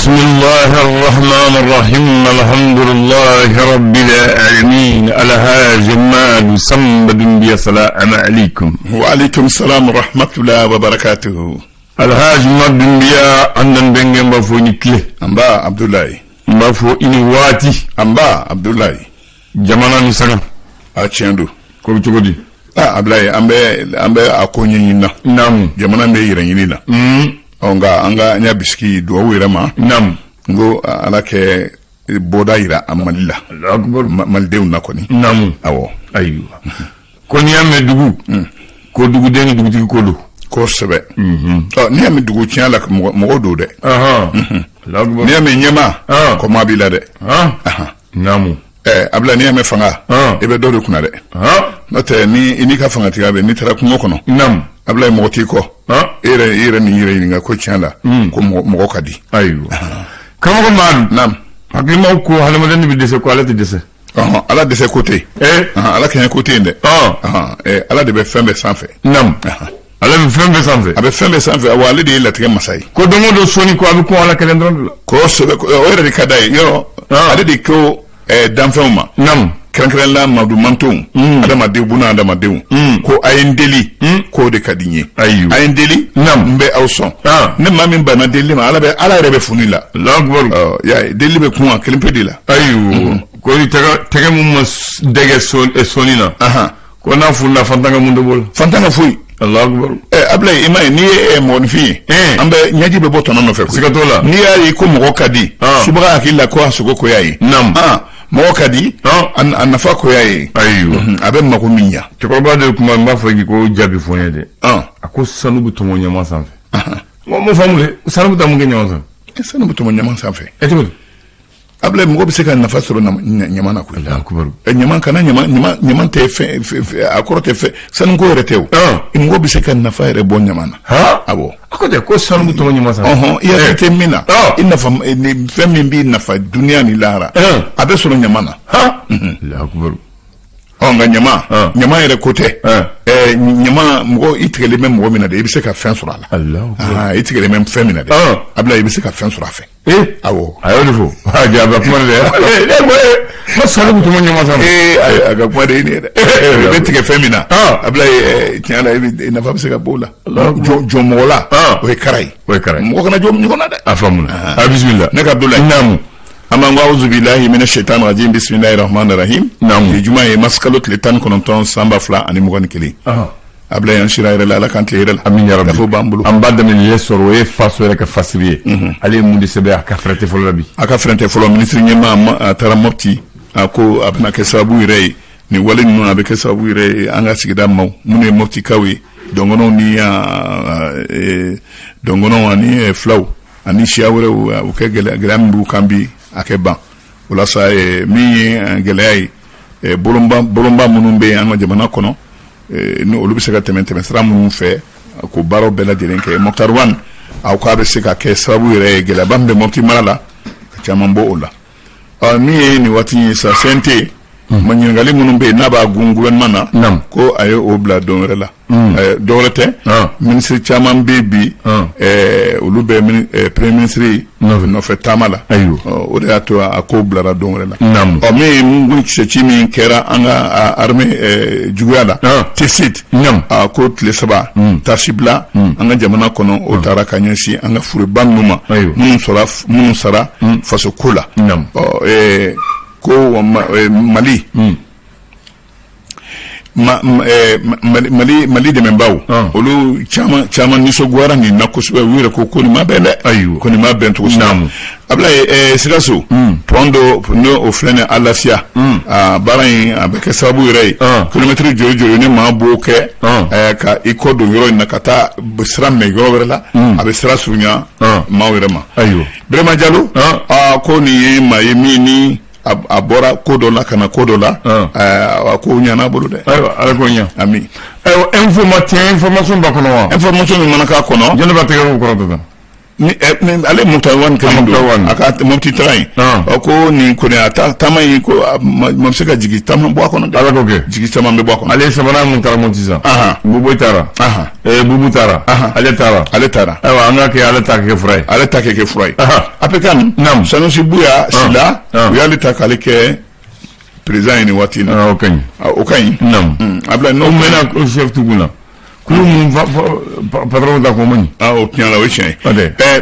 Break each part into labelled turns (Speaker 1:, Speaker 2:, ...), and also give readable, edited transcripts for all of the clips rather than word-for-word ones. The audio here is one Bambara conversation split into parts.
Speaker 1: بسم الله الرحمن الرحيم الحمد لله رب العالمين الهاج مال سمب بن السلام عليكم
Speaker 2: وعليكم السلام ورحمة الله وبركاته
Speaker 1: الهاج مال دنبيا عندن بنجم بفوني كلي
Speaker 2: Anba Abdoulaye.
Speaker 1: N b'a fɔ i ni waati.
Speaker 2: Anba Abdoulaye.
Speaker 1: Jamana ni sanga.
Speaker 2: A tiɲɛ don.
Speaker 1: Ko bɛ cogo di?
Speaker 2: Ah Abdoulaye, an bɛ a ko ɲɛɲini na. Jamana bɛ yɛrɛ ɲini na. Ɔ nka an ka an y'a bisigi duwawu yɛrɛ ma. N ko Ala kɛ bɔda yira a Mali la.
Speaker 1: Allahu akbar.
Speaker 2: Malidenw na kɔni. Awɔ.
Speaker 1: Ayiwa, ko n'i y'a mɛn dugu, ko duguden ni dugutigi ko don.
Speaker 2: Kosɛbɛ. Ɔ n'i y'a mɛn dugu tiɲɛ la, mɔgɔw don dɛ.
Speaker 1: Allahu akbar.
Speaker 2: N'i y'a mɛn ɲɛmaa. Kɔma b'i la dɛ. Ɛ Abdoulaye, n'i y'a mɛn fanga. I bɛ dɔ de kunna dɛ. N'o tɛ, ni i n'i ka fangatigiya bɛ, n'i taara kungo kɔnɔ. Abdoulaye, mɔgɔ t'i kɔ. E yɛrɛ n'i yɛrɛ ɲininka ko tiɲɛ la ko mɔgɔ ka di.
Speaker 1: Ayiwa, karamɔgɔ Madu.
Speaker 2: Naam.
Speaker 1: Hakilimaw ko hadamaden bɛ dɛsɛ, ko Ala tɛ dɛsɛ.
Speaker 2: Ɔhɔn, Ala dɛsɛ ko tɛ yen. Ɔhɔn, Ala kɛɲɛ ko tɛ yen dɛ. Ɔhɔn, Ala de bɛ fɛn bɛɛ sanfɛ.
Speaker 1: Ala bɛ fɛn bɛɛ sanfɛ.
Speaker 2: A bɛ fɛn bɛɛ sanfɛ wa, ale de ye latigɛ masa ye.
Speaker 1: Ko don o don sɔnni ko a bɛ kun Ala kelen dɔrɔn de la.
Speaker 2: Kosɛbɛ, o yɛrɛ de ka d'a ye yɔrɔ. Ale de ko danfɛnw ma. Kɛrɛnkɛrɛnla madu mantonw. Adamadenw, buna adamadenw. Ko a ye n deli. K'o de ka di n ye.
Speaker 1: Ayiwa.
Speaker 2: A ye n deli. N bɛ aw sɔn. Ne maa min banna delili ma, Ala yɛrɛ bɛ funu i la.
Speaker 1: Allahu akbar.
Speaker 2: Ɔ y'a ye, delili bɛ kun a kelen pe de la.
Speaker 1: Ayiwa, ko ni tɛgɛ mun ma dɛgɛ sɔnni na. Ko n'a fununa, fantan ka mun de b'o la?
Speaker 2: Fantan ka foyi.
Speaker 1: Allahu akbar.
Speaker 2: Ablaye, i m'a ye, n'i ye mɔgɔninfin ye. An bɛ ɲɛji bɛ bɔ tɔnɔ nɔfɛ koyi.
Speaker 1: Siga t'o la.
Speaker 2: N'i y'a ye ko mɔgɔ ka di. Subaga hakili la ko a sogo ko y'a ye. Mɔgɔ ka di. A nafa ko y'a ye.
Speaker 1: Ayiwa.
Speaker 2: A bɛ mako min ɲa.
Speaker 1: Cɛkɔrɔba de kuma, n b'a fɔ i ko jaabi fɔ n ye dɛ. A ko sanu bɛ tɔmɔ ɲama sanfɛ. N ko m'o faamu dɛ, sanu bɛ taa mun kɛ ɲama sanfɛ?
Speaker 2: Sanu bɛ tɔmɔ ɲama sanfɛ.
Speaker 1: Ɛ, cogo di?
Speaker 2: Ablaye, mɔgɔ bɛ se ka nafa sɔrɔ ɲama na koyi.
Speaker 1: Allahu akbar.
Speaker 2: Ɲama kana ɲama ɲama ɲama tɛ fɛn, a kɔrɔ tɛ fɛn sanuko yɛrɛ tɛ o. Mɔgɔ bɛ se ka nafa yɛrɛ bɔ ɲama na. Awɔ.
Speaker 1: A ko tɛ ko sanu bɛ tɔmɔ ɲama sanfɛ.
Speaker 2: Ɔhɔn, i hakili tɛ min na. I nafa ni fɛn min b'i nafa dunuya ni lahara. A bɛ sɔrɔ ɲama na.
Speaker 1: Allahu akbar.
Speaker 2: Ɔ nka ɲama. Ɲama yɛrɛ ko tɛ. Ɲama, mɔgɔ i tigɛlen bɛ mɔgɔ min na dɛ, i bɛ se ka fɛn sɔrɔ a la.
Speaker 1: Allahu akbar.
Speaker 2: I tigɛlen bɛ fɛn min na dɛ. Ablaye, i bɛ se ka fɛn sɔrɔ a fɛ. Awɔ.
Speaker 1: A y'o de fɔ. A jaa, a bɛ kuma de dɛ. Ne ko ko sanu bɛ tɔmɔ ɲama sanfɛ.
Speaker 2: Ayi, a ka kuma de ye nin ye dɛ. I bɛ tigɛ fɛn min na. Ablaye, tiɲɛ la, i bɛ nafa bɛ se ka bɔ o la. Jɔn mɔgɔ la. O ye kara ye.
Speaker 1: O ye kara ye.
Speaker 2: Mɔgɔ kana jɔ ɲɔgɔn na dɛ.
Speaker 1: A faamuna. A bisimila.
Speaker 2: Ne ka Abdoulaye. An b'an ko auzubillahi mina shaitan rajim, bismillahi rahmani rahim. Bi juma ye masikalo tile 19 san 2021. Ablaye, an sira yɛrɛ la, Ala k'an tile yɛrɛ la.
Speaker 1: Amin ya rabbi.
Speaker 2: Gafew b'an bolo.
Speaker 1: An b'a daminɛ L'Essor, o ye faso yɛrɛ ka fasiri ye. Ale ye mun de sɛbɛn a ka fɛrɛ tɛ fɔlɔ la bi?
Speaker 2: A ka fɛrɛ tɛ fɔlɔ, minisiri ɲɛmaa a taara Mopti, a ko a bɛna kɛ sababu yɛrɛ ye nin wale ninnu, a bɛ kɛ sababu yɛrɛ ye an ka sigida maaw minnu ye Moptikaw ye, dɔngɔnɔw ni dɔngɔnɔw ani filaw ani siya wɛrɛw, u kɛ gɛlɛya min b'u kan bi, a kɛ ban. O la sa, min ye gɛlɛya ye, bolonba minnu bɛ yen an ka jamana kɔnɔ, ni olu bɛ se ka tɛmɛ tɛmɛ sira minnu fɛ k'o baaraw bɛɛ lajɛlen kɛ, Moctar Ouane aw k'a bɛ se ka kɛ sababu yɛrɛ ye, gɛlɛyaba min bɛ Mopti mara la, ka caman bɔ o la. Ɔ min ye nin waati in ye sa, CNT ma ɲininkali minnu bɛ yen n'a b'a gun gouvernement na, ko a ye o bila don wɛrɛ la. Dɔ wɛrɛ tɛ, minisiri caman bɛ bi, olu bɛ premier ministre nɔfɛ taama la, o de y'a to a ko bilara don wɛrɛ la. Ɔ min ye mugu kisɛci min kɛra an ka armée juguya la Tessit, a ko tile 3 taasibila an ka jamana kɔnɔ, o taara ka ɲɛsin an ka furuba ninnu ma, minnu sɔrɔ, minnu sara faso ko la. Ɔ ko Mali Mali dɛmɛbaaw, olu caman caman nisɔngoyara nin na kosɛbɛ. U yɛrɛ ko ko nin ma bɛn dɛ. Ko nin ma bɛn cogo si la. Ablaye, Sikaso pont dɔ n'o o filɛ nin ye, Alafiya, a baara in a bɛ kɛ sababu yɛrɛ ye, kilomɛtiri joli joli ni maa b'o kɛ ka i kɔ don yɔrɔ in na ka taa sira minɛ yɔrɔ wɛrɛ la, a bɛ sira surunya maaw yɛrɛ ma. Birama Jalo, ko nin ye maa ye min ni a bɔra ko dɔ la ka na ko dɔ la, a ko ɲana a bolo dɛ.
Speaker 1: Ayiwa, Ala k'o ɲɛ.
Speaker 2: Ami.
Speaker 1: Ayiwa, Info Matin, information b'a kɔnɔ wa?
Speaker 2: Information min mana k'a kɔnɔ.
Speaker 1: Jɛnɛba tɛgɛ kɔrɔ tan.
Speaker 2: Ale Moctar Ouane kelen don a ka Mopti taga in, ɔ ko nin kɔni a taama in ko ma bɛ se ka jigi caman bɔ a kɔnɔ dɛ.
Speaker 1: Ala k'o kɛ.
Speaker 2: Jigi caman bɛ bɔ a kɔnɔ.
Speaker 1: Ale ye sabanan mun taara Mopti sisan. Boubèye taara. Boubou taara. Ale taara.
Speaker 2: Ale taara.
Speaker 1: Ayiwa, an ka kɛ ale ta kɛ fura ye.
Speaker 2: Ale ta kɛ fura ye. APCAN.
Speaker 1: Naamu.
Speaker 2: Sanusi Buya Sila. U y'ale ta k'ale kɛ président ye nin waati in na.
Speaker 1: O ka ɲi.
Speaker 2: O ka ɲi.
Speaker 1: Naamu.
Speaker 2: Abulayi
Speaker 1: n'o mɛnna chef tugun na. Kulu mun patron ta ko man ɲi.
Speaker 2: O tiɲɛ la, o ye tiɲɛ ye.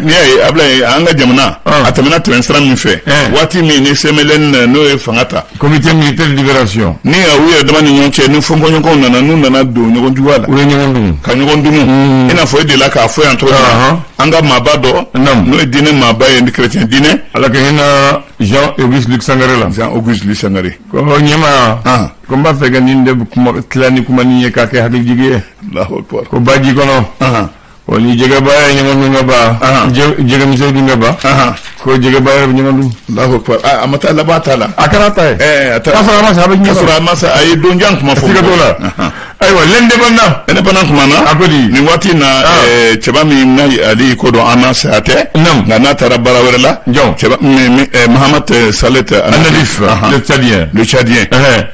Speaker 2: N'i y'a ye, Abulayi, an ka jamana a tɛmɛna tɛmɛ sira min fɛ, waati min ni CMLN n'o ye fanga ta.
Speaker 1: Comité militaire de libération.
Speaker 2: Ni u yɛrɛ dama ni ɲɔgɔn cɛ, ni fɔnkɔɲɔgɔnw nana, n'u nana don ɲɔgɔn juguya la.
Speaker 1: U ye ɲɔgɔn dun.
Speaker 2: Ka ɲɔgɔn dun. I n'a fɔ e delila k'a fɔ yan cogo min na. An ka maaba dɔ. N'o ye diinɛ maaba ye, chrétien diinɛ.
Speaker 1: Ala ka hinɛ Jean Auguste Luc Sangaré la.
Speaker 2: Jean Auguste Luc Sangaré.
Speaker 1: Ko ɲɛma. Ko n b'a fɛ ka nin de kuma tila ni kuma nin ye k'a kɛ hakilijigi ye.
Speaker 2: Allahu akbar.
Speaker 1: Ko baji kɔnɔ. Ko ni jɛgɛba ye ɲɔgɔn dun ka ban. Jɛgɛmisɛnw dun ka ban. Ko jɛgɛba yɛrɛ bɛ ɲɔgɔn dun.
Speaker 2: Allahu akbar. A ma taa laban t'a la.
Speaker 1: A kɛra ta ye.
Speaker 2: A
Speaker 1: taara. K'a sɔrɔ a ma sa, a bɛ ɲɛ
Speaker 2: sɔrɔ. K'a sɔrɔ a ma sa, a ye donjan kuma fɔ.
Speaker 1: Siga t'o la. Ayiwa, l'Indépendant.
Speaker 2: Indépendant kuma na.
Speaker 1: A ko di.
Speaker 2: Nin waati in na, cɛba min n'a ale y'i ko dɔn an na, saya tɛ. Nka n'a taara baara wɛrɛ la.
Speaker 1: Jɔn.
Speaker 2: Cɛba Mahamat Saleh
Speaker 1: Annadif. Le Tchadien.
Speaker 2: Le Tchadien.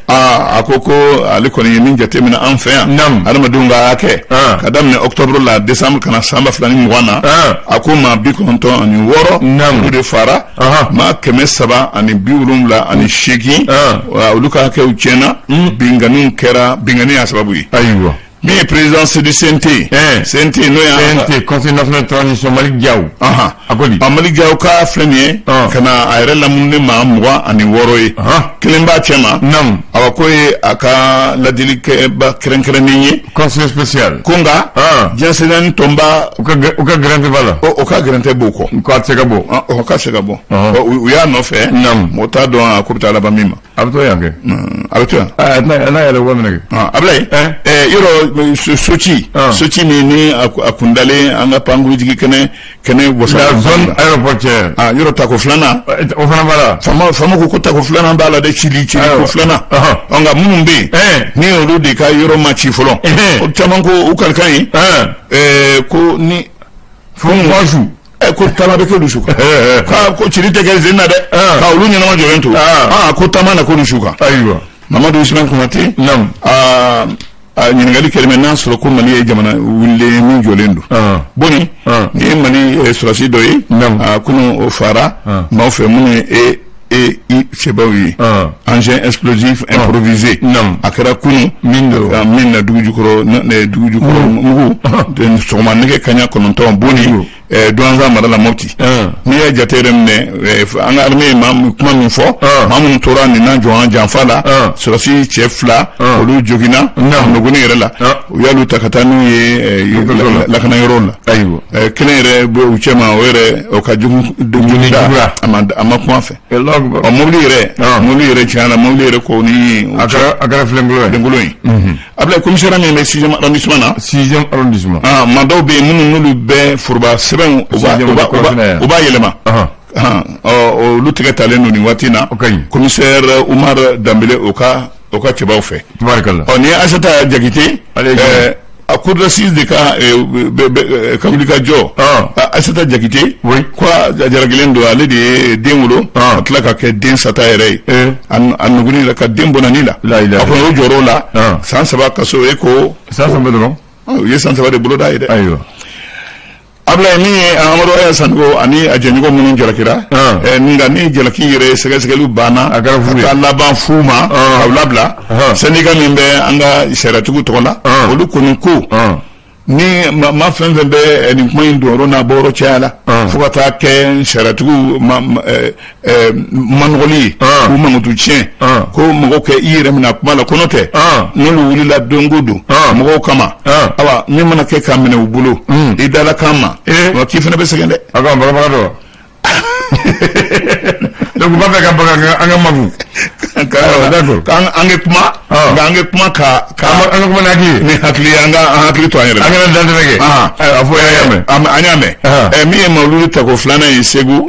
Speaker 2: Aa, a ko ko ale kɔni ye min jateminɛ an fɛ yan. Adamadenw ka hakɛ. Ka daminɛ octobre la décembre ka na san 2020 na. A ko maa 96. Olu de fara. Maa 378, olu ka hakɛw tiɲɛna, binkanniw kɛra, binkanni y'a sababu ye.
Speaker 1: Ayiwa.
Speaker 2: Min ye présidence du CNT. CNT n'o
Speaker 1: y'an. CNT, Conseil national de transition, Malick Diaw. A ko di.
Speaker 2: Malick Diaw ka filɛ nin ye. Ka na a yɛrɛ lamunu ni maa 26 ye. Kelen b'a cɛ ma. Awa, ko ye a ka ladilikɛba kɛrɛnkɛrɛnnen ye.
Speaker 1: Conseil spécial.
Speaker 2: Ko nka. Diɲɛ seleke tɔnba.
Speaker 1: U ka gɛrɛntɛ b'a la.
Speaker 2: O ka gɛrɛntɛ b'o kɔ.
Speaker 1: K'a tɛ se ka bɔ.
Speaker 2: O ka se ka bɔ. U y'a nɔfɛ. Mɔgɔ t'a dɔn a ko bɛ taa laban min ma.
Speaker 1: A bɛ to yan kɛ.
Speaker 2: A bɛ to yan.
Speaker 1: N'a yɛrɛ wa minɛ kɛ.
Speaker 2: Abulayi. Yɔrɔ soci. Soci min ni a kundalen an ka pankurujigi kɛnɛ wasa.
Speaker 1: La zone aéroportuaire.
Speaker 2: Yɔrɔ tako filanan.
Speaker 1: O fana b'a la.
Speaker 2: Faama ko tako filanan b'a la dɛ, cili ko filanan. Nka minnu bɛ yen. Ni olu de ka yɔrɔ ma ci fɔlɔ. O caman ko u kalikan ye. Ko ni.
Speaker 1: Fo
Speaker 2: Ko taama bɛ k'olu su kan. Ko cili tɛ kɛ sen na dɛ. Ka olu ɲɛnama jɔlen to. Ko taama na k'olu su kan.
Speaker 1: Ayiwa.
Speaker 2: Mamadu Usman Konate. A ɲininkali kɛlen bɛ n'a sɔrɔ ko Mali ye jamana wulilen min jɔlen don. Boni nin ye Mali sɔrɔdasi dɔ ye. Kunun o fara maaw fɛ minnu ye EEI cɛbaw ye. Engin explosif improvisé. A kɛra kunun.
Speaker 1: Min don.
Speaker 2: Min na dugu jukɔrɔ mugu. Sɔgɔma nɛgɛ kanɲɛ 9, Boni. Douentza mara la, Mopti. N'i ye jate yɛrɛ minɛ, an ka armée ye kuma min fɔ, maa minnu tora nin na jɔn janfa la, sɔrɔdasi cɛ fila, olu joginna nɔgɔni yɛrɛ la, u y'olu ta ka taa n'u ye lakanayɔrɔw la.
Speaker 1: Ayiwa.
Speaker 2: Kelen yɛrɛ bɛ u cɛ ma, o yɛrɛ o ka jugu da, a ma kuma fɛ. Ɔ mobili yɛrɛ tiɲɛ na, mobili yɛrɛ ko ni.
Speaker 1: A kɛra filenkolon ye.
Speaker 2: Filenkolon ye. Abulayi, commissaire min bɛ sixième arrondissement na.
Speaker 1: Sixième arrondissement.
Speaker 2: Maa dɔw bɛ yen minnu n'olu bɛ foroba sɛbɛnw u b'a yɛlɛma. Ɔ, olu tɛgɛ talen don nin waati in na.
Speaker 1: O ka ɲi.
Speaker 2: Commissaire Umar Danbele, o ka cɛbaw fɛ.
Speaker 1: Tubarikala.
Speaker 2: Ɔ, nin ye Aïssata Diakité.
Speaker 1: Ale ye jɔn?
Speaker 2: A cour d'assises de ka wuli ka jɔ. Aïssata Diakité.
Speaker 1: Oui.
Speaker 2: Ko a jarakilen don, ale de ye den wolo. Ka tila ka kɛ den sata yɛrɛ ye. A nuguni la ka den bɔnna la.
Speaker 1: La ilaha.
Speaker 2: A kɔni o jɔr'o la. San 3 kaso e ko.
Speaker 1: San 3 dɔrɔn.
Speaker 2: U ye san 3 de bolo da ye dɛ.
Speaker 1: Ayiwa.
Speaker 2: Abulayi, min ye Amadu Aya Sanogo ani a jɛɲɔgɔn minnu jalakira. Nka ni jalaki yɛrɛ sɛgɛsɛgɛliw banna.
Speaker 1: A kɛra fu ye.
Speaker 2: Ka taa laban fu ma. K'aw labila. Syndicat min bɛ an ka sariyatigiw tɔgɔ la. Olu kɔni ko. Ni ma fɛn fɛn bɛ nin kuma in donyɔrɔ n'a bɔyɔrɔ caya la. Fo ka taa kɛ sariyatigiw manɔgɔli ye. K'u mankutu tiɲɛ. Ko mɔgɔw kɛ i yɛrɛ minɛ kuma la, kɔnɔ tɛ. N'olu wulila don o don. Mɔgɔw kama. Awa, min mana kɛ k'a minɛ u bolo. I dala kan ma. Wa k'i fana bɛ sɛgɛn dɛ.
Speaker 1: A ka bagabaga dɔ. Donc u b'a fɛ ka baga an ka magu. D'accord.
Speaker 2: An kɛ kuma. Nka an kɛ kuma ka.
Speaker 1: An ka kuma ni hakili ye.
Speaker 2: Ni hakili ye, an ka an hakili to an yɛrɛ la.
Speaker 1: An kana dantɛmɛ kɛ. Ayiwa, a fɔ an y'a mɛn.
Speaker 2: An y'a mɛn. Min ye mawuludu tako filanan ye Segu.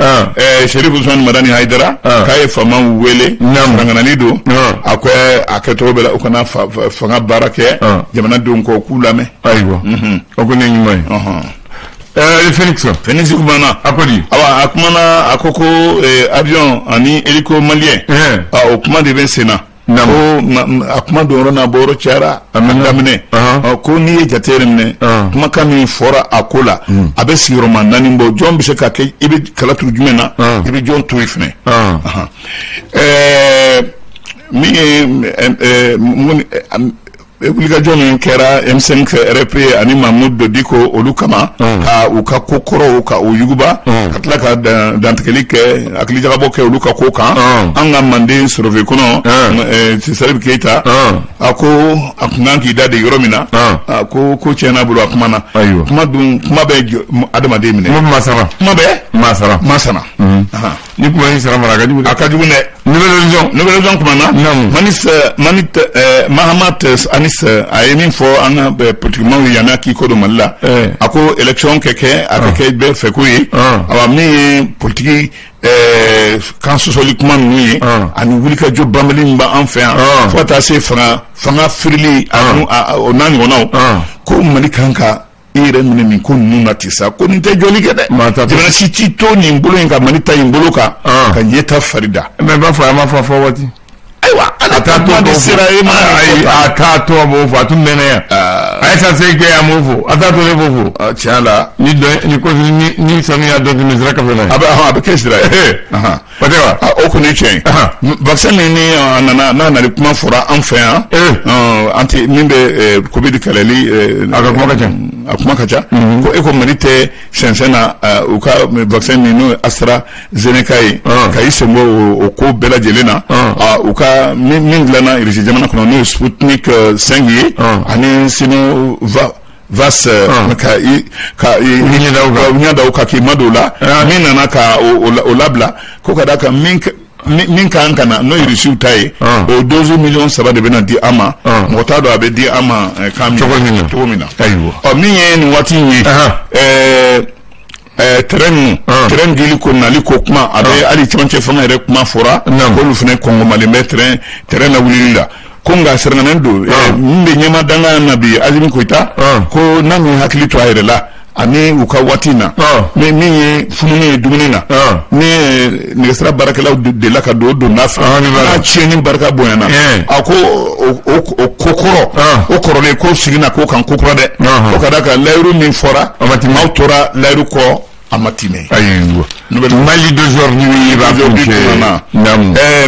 Speaker 2: Serif Usumani Madani Hayidara. K'a ye faamaw wele. Farankanani don. A ko a kɛcogo bɛɛ la, u kana fanga baara kɛ. Jamanadenw kɔ, k'u lamɛn.
Speaker 1: Ayiwa. O kɔni ye ɲuman ye. Félix.
Speaker 2: Félix kumana.
Speaker 1: A ko di?
Speaker 2: Awa, a kumana, a ko ko avion ani hélico malien, o kuma de bɛ sen na. Ko a kuma don yɔrɔ n'a bɔ yɔrɔ cayara a daminɛ. Ko n'i ye jate yɛrɛ minɛ, kumakan min fɔra a ko la, a bɛ sigiyɔrɔma 4 bɔ. Jɔn bɛ se ka kɛ? I bɛ kala turu jumɛn na? I bɛ jɔn to yen fɛnɛ? Min ye wulikajɔ min kɛra M5 RP ani Mahmoud Dicko olu kama, ka u ka ko kɔrɔw ka o yuguba, ka tila ka dantigɛli kɛ, hakilijagabɔ kɛ olu ka ko kan, an ka manden sɔrɔfe kɔnɔ, Salif Keita, a ko a kun kan k'i da de yɔrɔ min na, a ko ko tiɲɛna bolo, a kumana. Kuma dun, kuma bɛ adamaden minɛ.
Speaker 1: Kuma bɛ maa sara.
Speaker 2: Kuma bɛ
Speaker 1: maa sara.
Speaker 2: Maa sara.
Speaker 1: Ni kuma in sara mara, a ka jugu dɛ.
Speaker 2: A ka jugu dɛ.
Speaker 1: Nouvel Horizon.
Speaker 2: Nouvel Horizon kumana. Manis Manit Mahamat Anis, a ye min fɔ an ka politikimaw ye yanni k'i ko don Mali la, a ko élection kɛ kɛ a ka kɛ bɛɛ fɛ ko ye. Awa, min ye politiki kan sɔsɔli kuma ninnu ye ani wulikajɔ banbali min b'an fɛ yan, fo ka taa se fanga firili o n'a ɲɔgɔnnaw, ko Mali kan ka i yɛrɛ minɛ nin ko ninnu na ten sa, ko nin tɛ jɔli kɛ dɛ. Jamana si t'i to nin bolo in ka Mali ta in bolo kan ka ɲɛta fari da.
Speaker 1: Mais b'a fɔ a ma fɔ fɔ waati.
Speaker 2: Ayiwa, ala
Speaker 1: ta
Speaker 2: to de sera e ma.
Speaker 1: Ayi, a t'a to a b'o fɔ, a tun mɛnna yan. A ye san segin kɛ, a m'o fɔ, a t'a to ne b'o
Speaker 2: fɔ. Tiɲɛ la.
Speaker 1: Ni dɔn ni ko ni sanu y'a dɔn tun sira kafe n'a ye.
Speaker 2: A bɛ kɛ sira ye.
Speaker 1: O tɛ wa?
Speaker 2: O kɔni ye tiɲɛ ye. Vaccin min ni a nana, n'a nali kuma fɔra an fɛ yan, an tɛ min bɛ Covid kɛlɛli.
Speaker 1: A ka kuma ka ca.
Speaker 2: A kuma ka ca. Ko e ko Mali tɛ sɛnsɛn na u ka vaccin min n'o ye AstraZeneca ye, ka i sen bɔ o ko bɛɛ lajɛlen na. U ka min dilanna Russie jamana kɔnɔ, n'o ye Sputnik 5 ye, ani Sinovac vas, ka i ɲɛ da o kan k'i ma don o la, min nana ka o labila, ko ka d'a kan min kan ka na, n'o ye Rusiw ta ye, o dose miliyɔn 3 de bɛna di an ma. Mɔgɔ t'a dɔn a bɛ di an ma kan min cogo min na. Ɔ, min ye nin waati in ye, terrain ninnu, terrain dili ko nali ko kuma, a bɛ hali cɛmancɛ fanga yɛrɛ kuma fɔra, k'olu fana kɔngɔmalen bɛ terrain lawulili la, ko nka sɛrɛngɛnɛ don. Min bɛ ɲɛma danga na bi, Assimi Goïta, ko n'a min hakili to a yɛrɛ la ani u ka waati na, min ye fununi ye dumuni na, ni nɛgɛsira baarakɛlaw delila ka don o donda fɛ, n'a tiɲɛni barika bonyana, a ko o ko kɔrɔ, o kɔrɔlen ko sigi na ko kan ko kura dɛ, ko ka d'a kan layiru min fɔra, aw tora layiru kɔ, a ma timɛ.
Speaker 1: Ayiwa, Mali d'aujourd'hui b'a
Speaker 2: kuncɛ.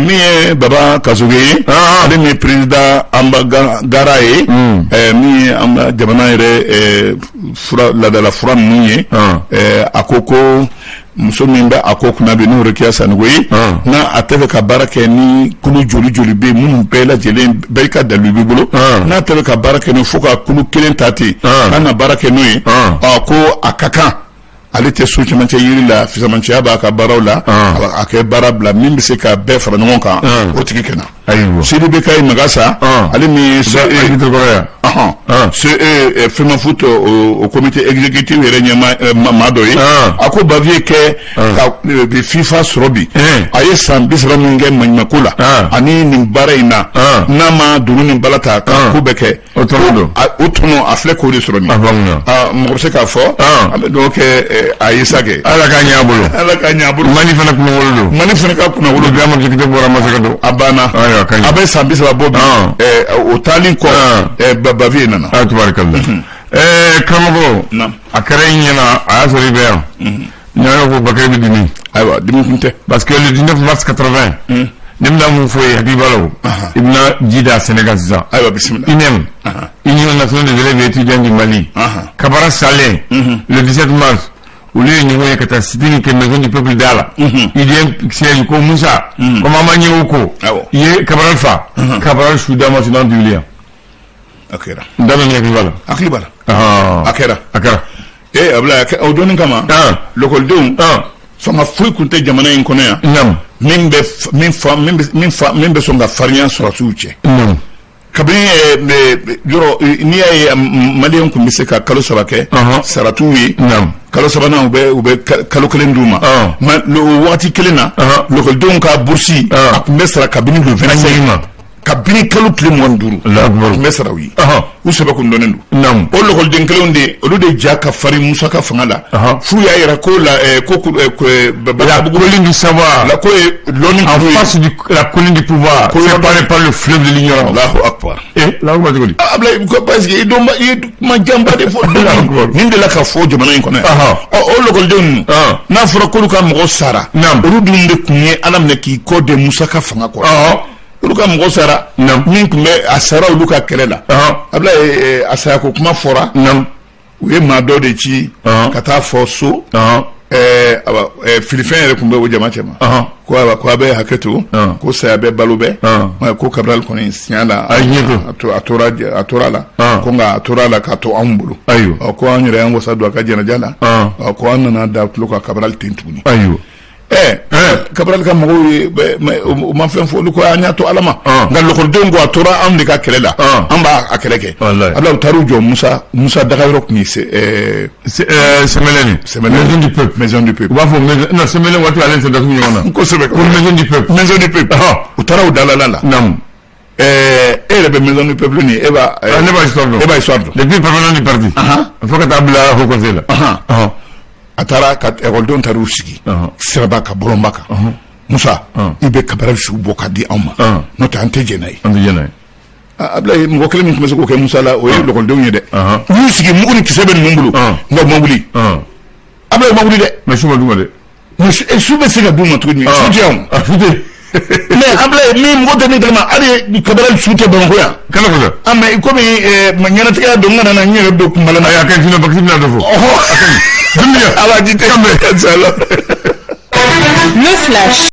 Speaker 2: Min ye Baba Kasoge ye, ale min ye président Anba Gara ye, min ye an ka jamana yɛrɛ fura laadala fura ninnu ye, a ko ko muso min bɛ a ko kunna bi, n'o Rokia Sanogo ye, n'a a tɛ fɛ ka baara kɛ ni kulu joli joli bɛ yen minnu bɛɛ lajɛlen bɛɛ ka dalilu b'i bolo, n'a tɛ fɛ ka baara kɛ n'o, fo ka kulu kelen ta ten k'a na baara kɛ n'o ye, ko a ka kan ale tɛ so cɛmancɛ yiri la, fisamancɛya b'a ka baaraw la, a kɛ baara bila min bɛ se ka bɛɛ fara ɲɔgɔn kan, o tigi kɛnɛ. Sidi Bekayi Magasa, ale min ye CE FEMAFOOT o comité exécutif yɛrɛ ɲɛma maa dɔ ye, a ko Bavieux kɛ ka FIFA sɔrɔ bi, a ye san 30 min kɛ maɲumanko la ani nin baara in na, n'a ma dunu ni bala ta ka ko bɛɛ kɛ,
Speaker 1: o tɔnɔ don,
Speaker 2: o tɔnɔ a filɛ k'o de sɔrɔ nin. Mɔgɔ bɛ se k'a fɔ an bɛ dugawu kɛ a ye sa kɛ.
Speaker 1: Ala k'a ɲɛ a bolo.
Speaker 2: Ala k'a ɲɛ a bolo.
Speaker 1: Mali fana kunnawolo don.
Speaker 2: Mali fana ka kunnawolo
Speaker 1: don. Bi ama jigite bɔra masakɛ don.
Speaker 2: A banna. A bɛ san 30 bɔ bi, o taalen kɔ, Bavieux nana.
Speaker 1: A tubarikala. Karamɔgɔ, a kɛra i ɲɛna, a y'a sɔrɔ i bɛ yan. N y'a fɔ Bakari bɛ dimi.
Speaker 2: Ayiwa, dimi kun tɛ.
Speaker 1: Parce que le 19 mars 80. Ne bɛna mun fɔ ye, hakili b'a la o. I bɛna ji da Sénégal sisan.
Speaker 2: Ayiwa, bisimila.
Speaker 1: UNEM, Union nationale des élèves et étudiants du Mali. Kabara Salen, le 17 mars, olu ye ɲɔgɔn ye ka taa sit-in kɛ Maison du Peuple da la. UDM siège, ko Musa, comme an ma ɲɛ o ko. I ye Cabral fa. Cabral su d'a ma su n'an dugu yan.
Speaker 2: A kɛra.
Speaker 1: N t'a dɔn ni hakili b'a la.
Speaker 2: Hakili b'a la. A kɛra.
Speaker 1: A kɛra.
Speaker 2: Ee, Abulayi, o donni kama, lakɔlidenw, fanga foyi tun tɛ jamana in kɔnɔ yan min bɛ min fa min bɛ min fa min bɛ sɔn ka farinya sɔrɔsiw cɛ. Kabini yɔrɔ n'i y'a ye maliyɛn tun bɛ se ka kalo 3 kɛ sara t'u ye, kalo sabanan u bɛ kalo kelen d'u ma, o waati kelen na lakɔlidenw ka bourse a tun bɛ sara kabini le 25. Kabini kalo tile 25.
Speaker 1: Allahu akbar.
Speaker 2: Tun bɛ sara u ye. U sɛbɛ kun dɔnnen don. O lɔkɔliden kelenw de, olu de ja ka farin Musa ka fanga la. F'u y'a yira ko la ko
Speaker 1: La colline du savoir.
Speaker 2: La ko ye lɔnni
Speaker 1: En face de la colline du pouvoir, séparée par le fleuve de l'ignorance.
Speaker 2: Allahu akbar.
Speaker 1: Eh, la ko cogo di?
Speaker 2: Ablaye, ko parce que i dɔn i ye kuma janba de fɔ.
Speaker 1: Allahu akbar.
Speaker 2: Nin de la ka fɔ jamana in kɔnɔ yan. Ɔ, o lɔkɔlidenw ninnu, n'a fɔra k'olu ka mɔgɔ sara, olu dun de tun ye Ala minɛ k'i kɔ de Musa ka fanga kɔrɔ. Olu ka mɔgɔ sara min tun bɛ a sara olu ka kɛlɛ la. Ablaye, a saya ko kuma fɔra. U ye maa dɔ de ci ka taa fɔ so. Filifɛn yɛrɛ tun bɛ o jama cɛ ma. Ko ayiwa, ko a bɛ hakɛ to, ko saya bɛ balo bɛɛ, ko Cabral kɔni siɲɛ la, a tora a tora la, ko nka a tora la k'a to anw bolo. Ko an yɛrɛ y'an wasa don a ka jɛnɛja la, ko an nana da tulo ka Cabral ten tuguni. Ɛɛ, Cabral ka mɔgɔw ye u ma fɛn fɔ, olu ko an y'a to Ala ma. Nka lɔkɔlidenw ko a tora anw de ka kɛlɛ la, an b'a a kɛlɛ kɛ. Ala, u taar'u jɔ Musa dagayɔrɔ tun ye
Speaker 1: Sɛmɛlɛni.
Speaker 2: Sɛmɛlɛni.
Speaker 1: Maison du peuple.
Speaker 2: Maison du peuple.
Speaker 1: U b'a fɔ maison, non, Sɛmɛlɛni waati ale tɛ datugu ɲɔgɔn na.
Speaker 2: Kosɛbɛ.
Speaker 1: Ko maison du peuple.
Speaker 2: Maison du peuple. U taara u dalala la. E yɛrɛ bɛ maison du peuple nin, e b'a.
Speaker 1: Ne b'a histoire dɔn.
Speaker 2: E b'a histoire dɔn.
Speaker 1: Depuis permanent du parti. Fo ka taa bila haut conseil la.
Speaker 2: A taara ka ekɔlidenw taara u sigi siraba ka bɔlɔnba kan. Musa, i bɛ Cabral su bɔ ka di anw ma, n'o tɛ an tɛ jɛn n'a ye.
Speaker 1: An tɛ jɛn n'a ye.
Speaker 2: Ablaye, mɔgɔ kelen min tun bɛ se k'o kɛ Musa la, o ye lɔkɔlidenw ye dɛ. U y'u sigi, mugu ni kisɛ bɛ ninnu bolo, nka u ma wuli. Ablaye, u ma wuli dɛ.
Speaker 1: Mais su ma d'u ma dɛ.
Speaker 2: Mais su bɛ se ka d'u ma cogo jumɛn? Su tɛ yan o.
Speaker 1: Su tɛ.
Speaker 2: Mais Ablaye, min mɔgɔ tɛ min kalama, hali Cabral su tɛ Bamakɔ yan.
Speaker 1: Kana ko dɛ.
Speaker 2: Ah, mais komi ɲɛnatigɛ don, n kana na n yɛrɛ don kunbala na.
Speaker 1: Ayi, a ka ɲi, sinon bakisi bɛna dɔ fɔ.
Speaker 2: Ɔhɔ,
Speaker 1: a ka ɲi. Dumuni.
Speaker 2: Ala ji tɛ.
Speaker 1: Kanbɛ.
Speaker 3: Le flash.